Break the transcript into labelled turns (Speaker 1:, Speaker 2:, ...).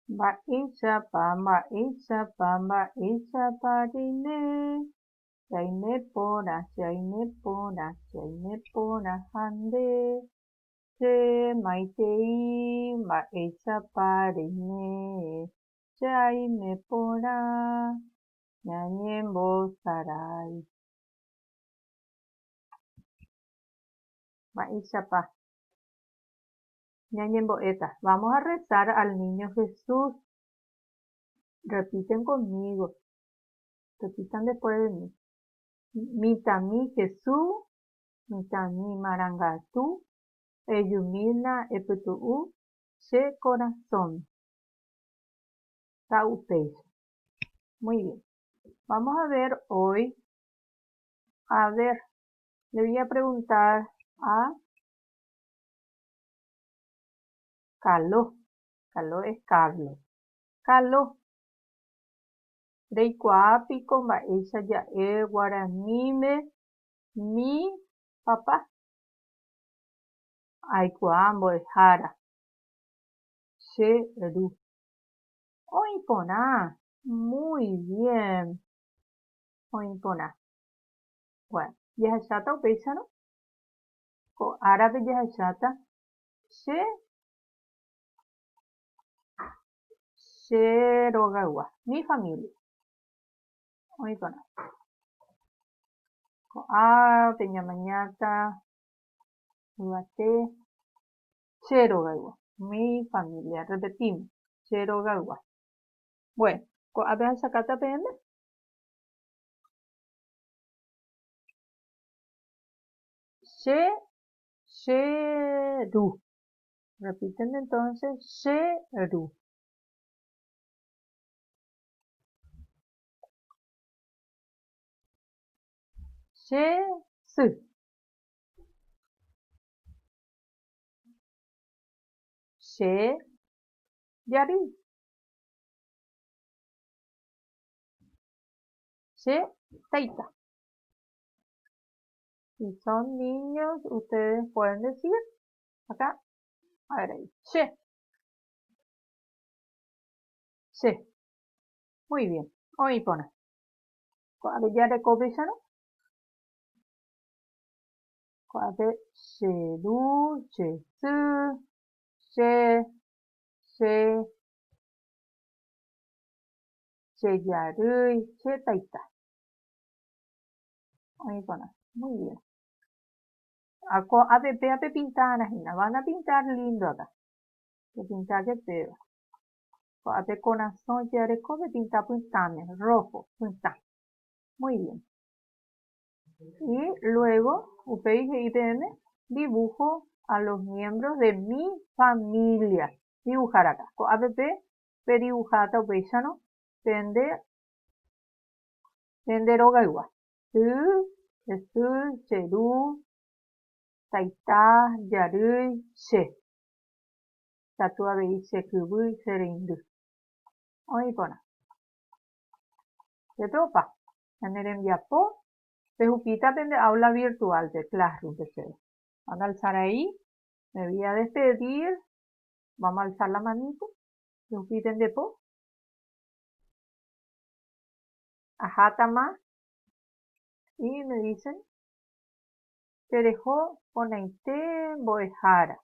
Speaker 1: Mba'éichapa, mba'éichapa, mba'éichapa reime? Che aime porã, che aime porã, che aime porã ha nde? Che maitei, mba'éichapa reime? Che aime porã, ñañembosarái. Mba'éichapa ñañembo'éta? Vamos a rezar al niño Jesús. Repiten conmigo. Repitan después de mí. Mitãmi Jesús, mitãmi marangatu, ejumína epytu'u che korasõme. Ta'upéicha. Muy bien. Vamos a ver hoy. A ver, le voy a preguntar a Kalo. Kalo es Carlos. Kalo, reikuaa piko mba'éicha ja'e guaraníme mi papa? Aikuaa mbo'ehára. Che ru. Oĩ porã. Muy bien. Oĩ porã. Bueno, jahecháta upéicharõ. Ko árape jahecháta che che rogaygua, mi familia. Oĩ porã. Ko'ápe ñamañáta yvate che rogaygua, mi familia. Repetimos, che rogaygua. Bueno, ko'ápe ahechakáta peẽme. Che, che ru. Repiten entonces, che ru. Che sy. Che jarýi. Che taita. Si son niños, ustedes pueden decir acá, a ver ahí, che. Che. Muy bien. Oĩ porã. Ko'ápe jareko péicharõ. Ko'ápe che ru, che sy, che, che, che jarýi, che taita. Oĩ porã. Muy bien. Ko'ápe péva pepinta hína. Van a pintar lindo acá. Pepintáke péva. Ko'ápe korasõ jareko pepinta pytãme, rojo, pytã. Muy bien. Y luego, upéi he'i peẽme, dibujo a los miembros de mi familia. Dibujar acá. Ko'ápe pe pedibuháta upéicharõ pende pende rogaygua. Sy, che sy, che ru, taita, jarýi, che. Katu avei che kyvy, che reindy. Oĩ porã. Pépe opa. Ñane rembiapo pehupíta pende aula virtual-pe, classroom-pe chéve. Van a alzar ahí. Me voy a despedir. Vamos a alzar la manito. Pehupi pende po. Ahátama. Y me dicen, Tereho porãite mbo'ehára.